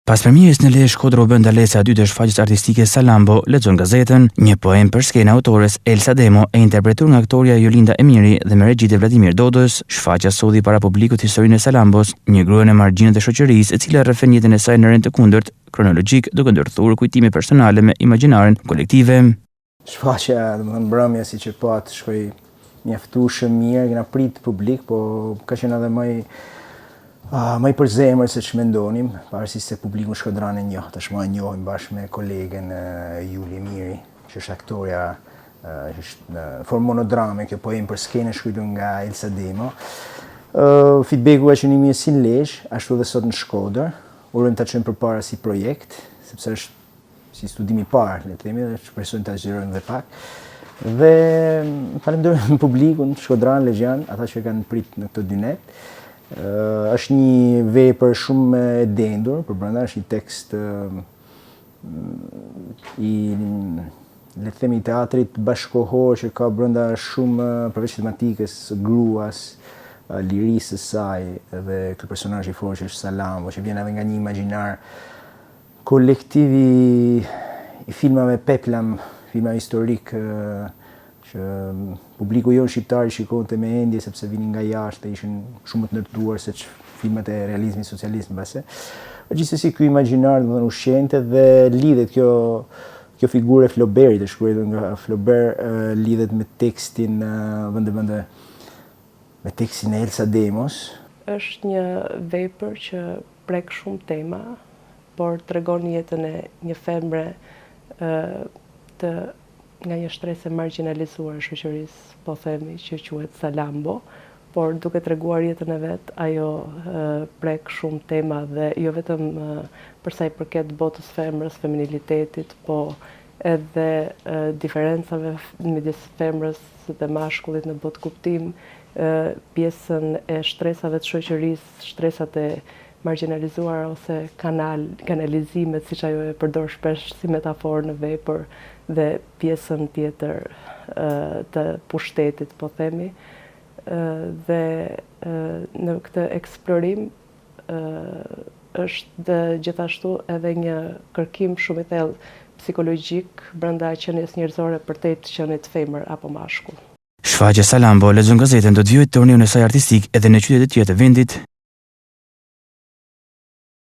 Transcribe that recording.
Pas premierës në Lezhë, Shkodër u bë ndalesa e dytë e shfaqjes artistike Salambo lexon gazetën, një poemë për skenë e autores Elsa Demo e interpretuar nga aktorja Jolinda Emiri dhe me regji të Vladimir Dodës. Shfaqja solli para publikut historinë e Salambos, një grua në margjinat e shoqërisë e cila rrëfen jetën e saj në rend të kundërt kronologjik duke ndërthurur kujtime personale me imagjinaren kolektive. Shfaqja, domethënë mbrëmja siç e patë, shkoi mjaftueshëm mirë, kena prit publik, po ka qenë edhe më i uh, më i përzemërt se ç'mendonim, pavarësisht se publikun shkodran e njoh, tashmë e njohim bashkë me kolegen uh, Juli Miri, që është aktorja uh, që është në formë monodrame, kjo poemë për skenë e shkruar nga Elsa Demo. Uh, feedbacku ka qenë i mirë si në Lezhë, ashtu edhe sot në Shkodër. Urojmë ta çojmë përpara si projekt, sepse është si studim i parë, le të themi, dhe shpresojmë ta zgjerojmë dhe pak. Dhe falenderojmë publikun shkodran, lezhjan, ata që kanë prit në këto dy net. Ë është një vepër shumë e dendur, përbrenda është një tekst i le të themi teatrit bashkëkohor që ka brenda shumë përveç tematikës së gruas, lirisë së saj dhe ky personazh i fortë që është Salambo, që vjen edhe nga një imagjinar Kolektiv i filmave peplum, filmave historik që publiku jonë shqiptar i shikonte me endje sepse vinin nga jashtë dhe ishin shumë më të ndërtuar se filmat e realizmit socialist mbase. Po gjithsesi ky imagjinar domethënë ushqente dhe lidhet kjo kjo figurë e Flauberit e shkruar nga Flaubert lidhet me tekstin vende vende me tekstin e Elsa Demos. Është një vepër që prek shumë tema, por tregon jetën e një femre të nga një shtresë e margjinalizuar e shoqërisë, po themi që quhet Salambo, por duke treguar jetën e vet, ajo prek shumë tema dhe jo vetëm për sa i përket botës femrës, feminilitetit, po edhe diferencave midis femrës dhe mashkullit në botëkuptim, pjesën e shtresave të shoqërisë, shtresat e margjinalizuara ose kanal, kanalizimet, siç ajo e përdor shpesh si metaforë në vepër dhe pjesën tjetër të pushtetit, po themi, dhe në këtë eksplorim është dhe gjithashtu edhe një kërkim shumë i thellë psikologjik brenda qenies njerëzore përtej të qenit femër apo mashkull. Shfaqja Salambo lexon gazetën do të vijojë turneun e saj artistik edhe në qytete të tjera të vendit.